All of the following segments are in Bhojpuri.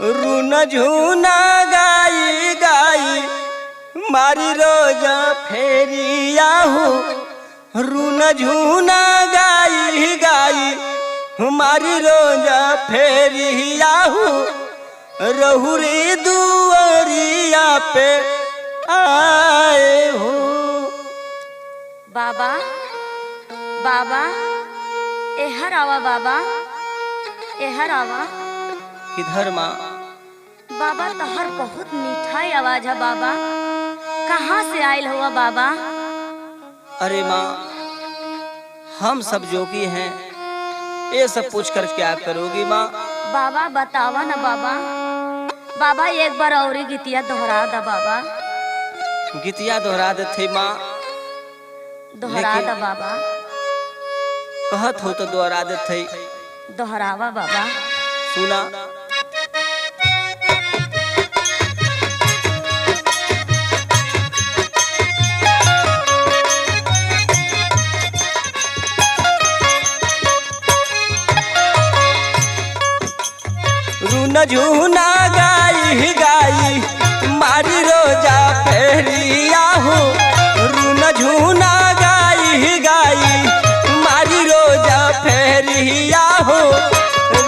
रुन झूना गाई गाई मारी रोज फेरिया हो, रुन झूना गाई गाई मारी रोज फेरिया हो, रहुरी दुआरिया पे आए हो। बाबा बाबा एहर आवा, बाबा एहर आवा। किधर माँ? बाबा तहर बहुत मीठाई आवाज है बाबा, कहाँ से आयल हुआ बाबा? अरे माँ, हम सब जोगी हैं, ये सब पूछ कर क्या करोगी माँ? बाबा बतावा ना बाबा। बाबा एक बार और गीतिया दोहरा दा बाबा। गीतिया दोहरा देते माँ? दोहरा दा बाबा। कहत हो तो दोहरा देते। दोहरावा बाबा। सुना। रुन झूना गाई गाई मारी रोजा फेरिया हो, रुन झूना गाई गाई मारी रोजा फेरिया हो,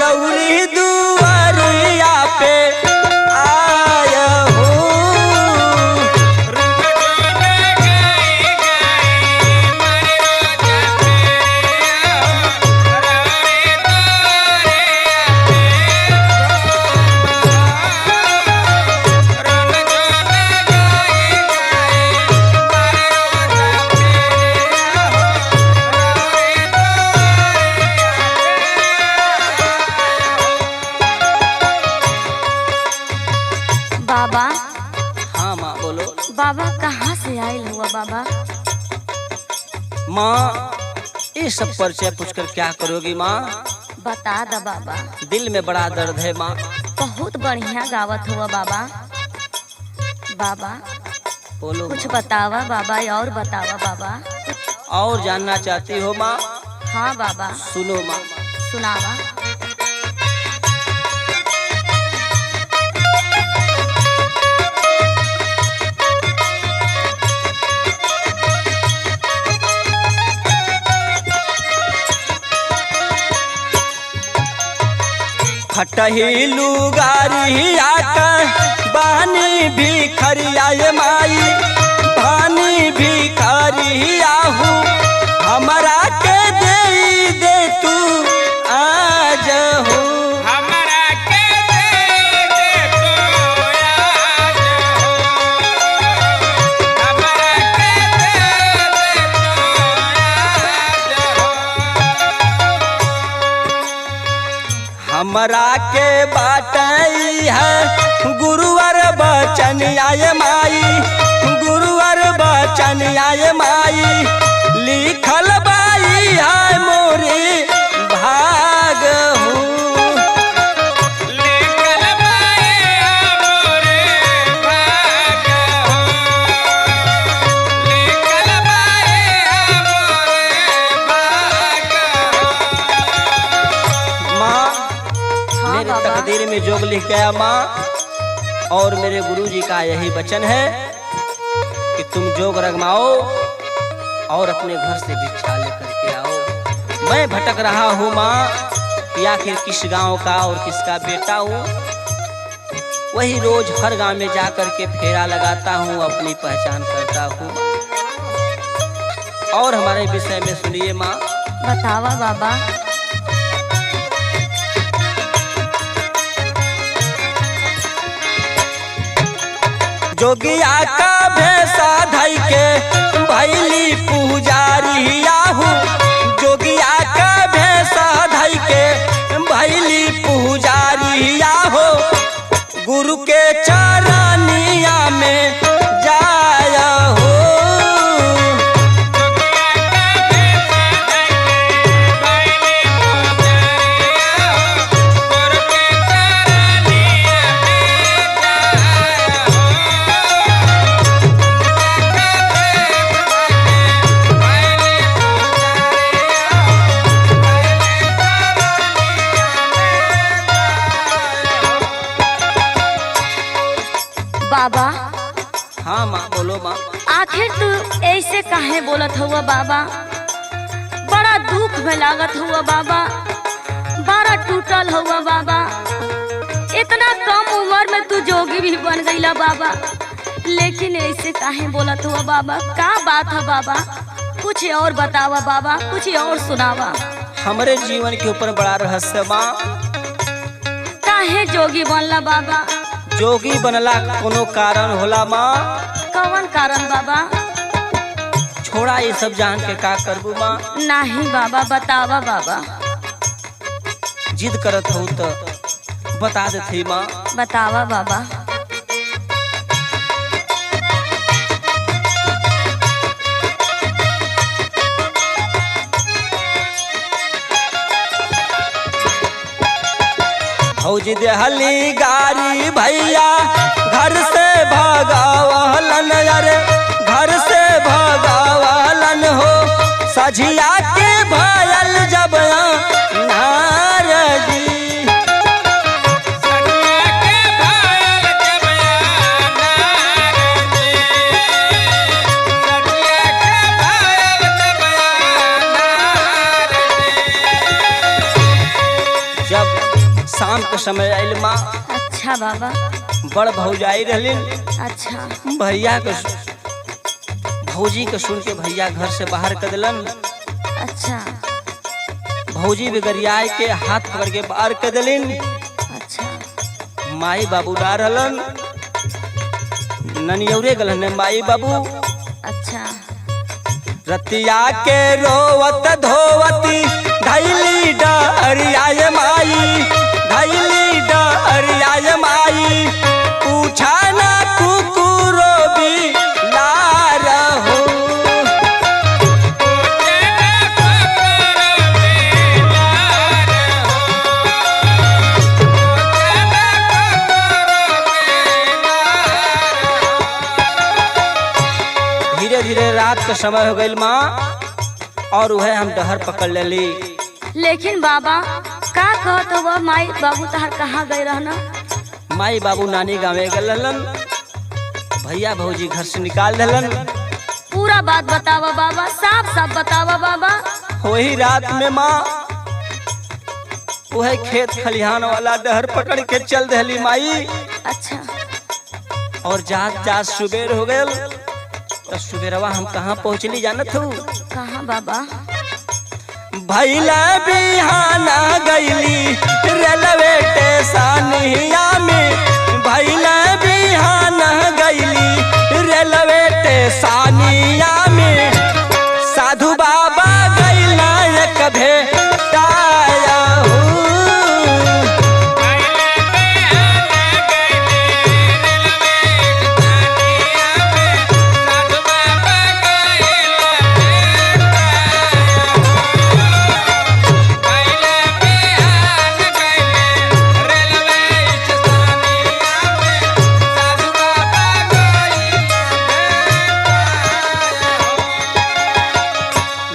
रौरी दुआरिया पे आया हो। बाबा। हाँ माँ बोलो। बाबा कहाँ से आयल हुआ बाबा? माँ ये सब परिचय पूछकर क्या करोगी माँ? बता दा बाबा। दिल में बड़ा दर्द है माँ। बहुत बढ़िया गावत हुआ बाबा। बाबा बोलो। कुछ बतावा बाबा, और बतावा बाबा। और जानना चाहती हो माँ? हाँ बाबा। सुनो माँ। सुनावा। फटही लुगारी आका बानी भिखरिया माई, बानी भिखरिया हूँ, हमरा के दे दे तू आज हो। हमरा के दे दे तू आज हो, हमरा के दे दे तू आज हो। हमरा के बाटई है गुरुवर बचन आय माई, गुरुवर बचन आय माई, लिखल बाई है मोरे भाग हूँ। लिखल बाई मोरे भाग हो, लिखल बाई मोरे भाग हो। माँ हाँ मेरे बाबा। तकदीर में जोग लिख गया माँ, और मेरे गुरुजी का यही वचन है कि तुम जोग रगमाओ और अपने घर से भिक्षा लेकर के आओ। मैं भटक रहा हूँ माँ कि आखिर किस गांव का और किसका बेटा हूँ। वही रोज हर गांव में जा कर के फेरा लगाता हूँ, अपनी पहचान करता हूँ। और हमारे विषय में सुनिए माँ। बतावा बाबा। जोगिया का भैंसा धई के भैली पुजारी आहू, जोगिया का भैंसा धई के भैली पुजारी आहो, गुरु के चरनिया में जाया हो। जोगिया का काहे बोलत हुआ बाबा? बड़ा दुख में लागत हुआ बाबा, बड़ा टूटल हुआ बाबा। इतना कम उम्र में तू जोगी भी बन गईला बाबा, लेकिन ऐसे काहे बोलत हुआ बाबा? का बात है बाबा? कुछ और बतावा बाबा, कुछ और सुनावा। हमरे जीवन के ऊपर बड़ा रहस्य माँ। काहे जोगी बनला बाबा? जोगी बनला कोनो कारण होला माँ। कौन कारण बाबा? छोड़ा ये सब जान के का करबू माँ। नहीं बाबा, बतावा बाबा। जिद करत हो तो बता देती माँ। बतावा बाबा। भौजी देहली गारी भैया घर से भगावलन, अरे घर से भगावलन हो। सझिया के भयल जब नारजी। जब शाम के समय आयल माँ, अच्छा बाबा। बड़ भौजाई रहलिन। अच्छा। भैया के भौजी के सुन के भैया घर से बाहर कर दिलन। अच्छा। भौजी भी गरियाए के हाथ पकड़ के बाहर कर दिलिन। अच्छा। माई बाबू ना रहलन, ननियौरे गलन माई बाबू। अच्छा। रतिया के रोवत धोवती धैली डरियाय माई, धैली डरियाय माई। पूछा ना कुकुरो भी लार हो। धीरे धीरे रात के समय हो गई माँ, और वह हम डहर पकड़ लेली। लेकिन बाबा का कहत हुआ माई बाबू तहार कहाँ गए रहना? माई बाबू नानी गाँवे गलन, भैया भौजी घर से निकाल दिलन। पूरा बात बतावा बाबा, साफ साफ बतावा बाबा। वही रात में माँ वह खेत खलिहान वाला डहर पकड़ के चल दहली माई। अच्छा। और जात जात सुबेर हो गयल। तो सुबेरवा हम कहाँ पहुँचली जानत हूँ? कहाँ बाबा? भैला बिहाना गईली रेलवे स्टेशनिया में, भैला बिहाना गईली रेलवे स्टेशनिया में। साधु बाबा गईला एक भेटाया हूँ।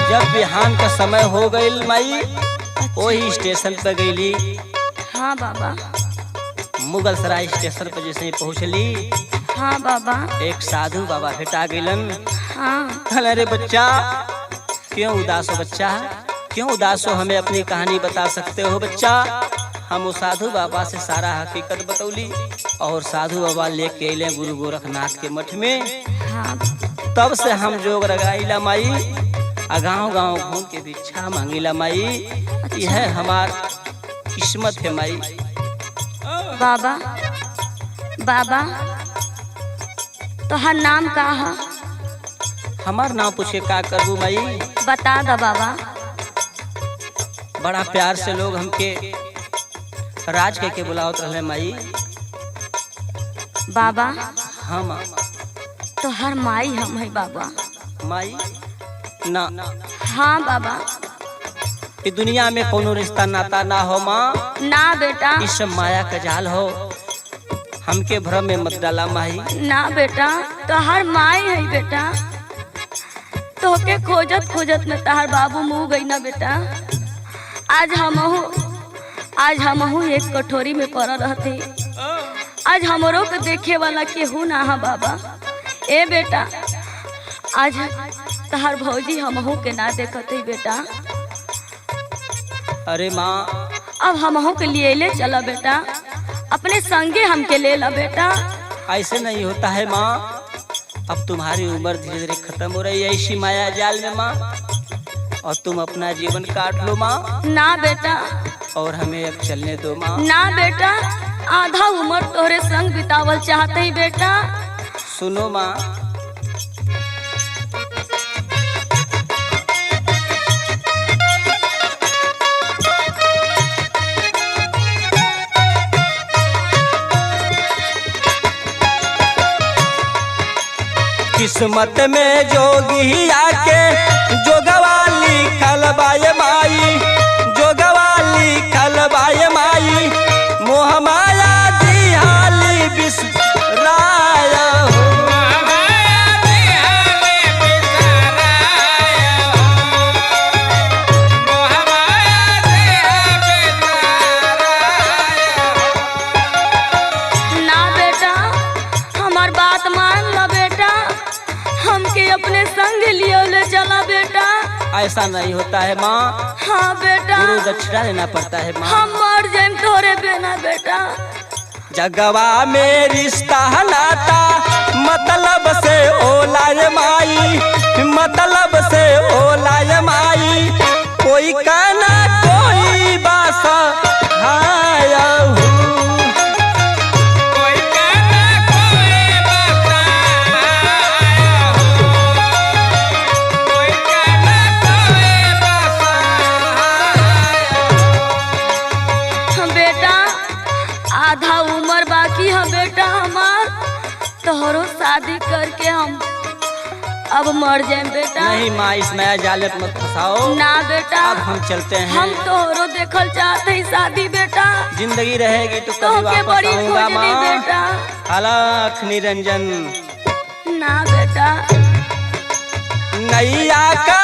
जब बिहान का समय हो गईल माई, वही स्टेशन पर गईली। हाँ बाबा। मुगल सराय स्टेशन पर जैसे ही पहुँचली, हाँ बाबा। एक साधु बाबा भेटा गईलन। हाँ। कहले, अरे बच्चा क्यों उदास हो, बच्चा क्यों उदास हो, हमें अपनी कहानी बता सकते हो बच्चा? हम वो साधु बाबा से सारा हकीकत बतौली और साधु बाबा लेके अइले गुरु गोरखनाथ के मठ में। हाँ। तब से हम जोग रगाइला माई, आ गाँव गाँव घूम के भिक्षा मांगिला माई। यह हमार किस्मत है माई। बाबा, बाबा तोहार नाम का है? हमार नाम पूछे का करबू माई? बता दा बाबा। बड़ा प्यार से लोग हमके राज कह के बुलावत रहे माई। बाबा। हाँ माँ। तोहार माई हम है बाबा। माई ना? हाँ बाबा। ई दुनिया में कोनो रिश्ता नाता ना हो माँ। ना बेटा। ई सब माया का जाल हो, हमके भ्रम में मत डाला माई। ना बेटा, तोहार माई है बेटा। तोहके खोजत खोजत में तोहार बाबू मुँह गई ना बेटा। आज हमहू एक कटोरी में पड़ल रहती। आज हमरो के देखे वाला केहू ना है बाबा। ए बेटा, आज तहार भौजी हमहू के ना देखत है बेटा। अरे माँ, अब हमहू के लिए ले चला बेटा, अपने संगे हमके ले ला बेटा। ऐसे नहीं होता है माँ, अब तुम्हारी उम्र धीरे धीरे खत्म हो रही है इसी माया जाल में माँ, और तुम अपना जीवन काट लो माँ। ना बेटा। और हमें अब चलने दो माँ। ना बेटा, आधा उम्र तोहरे संग बितावल चाहते ही बेटा। सुनो माँ, किस्मत में जोगी आके जोगवाली खलबाय माई, जोगवाली खलबाय माई, मोह माया दिहाली बिसराया हो। ना बेटा, हमार बात मान ला बेटा, हमके अपने संग लियो ले चला बेटा। ऐसा नहीं होता है माँ, हाँ बेटा, गुरु दक्षिणा लेना पड़ता है माँ। हम मर जाएम तोहरे बिना बेटा। जगवा में रिश्ता नाता मतलब से ओलाय माई, मतलब से ओलाय माई, कोई कहना कोई बासा हाया हूँ। हम बेटा, आधा उम्र बाकी है बेटा हमार, तोहरो शादी करके हम अब मर जाएम बेटा। नहीं माँ, इस माया जाल में मत फंसाओ। ना बेटा, अब हम चलते हैं। हम तोहरो देखल चाहते ही शादी बेटा। जिंदगी रहेगी तो कभी तोहके वापस बड़ी आऊंगा खोजनी माँ। बेटा। अलख निरंजन। ना बेटा। नैया का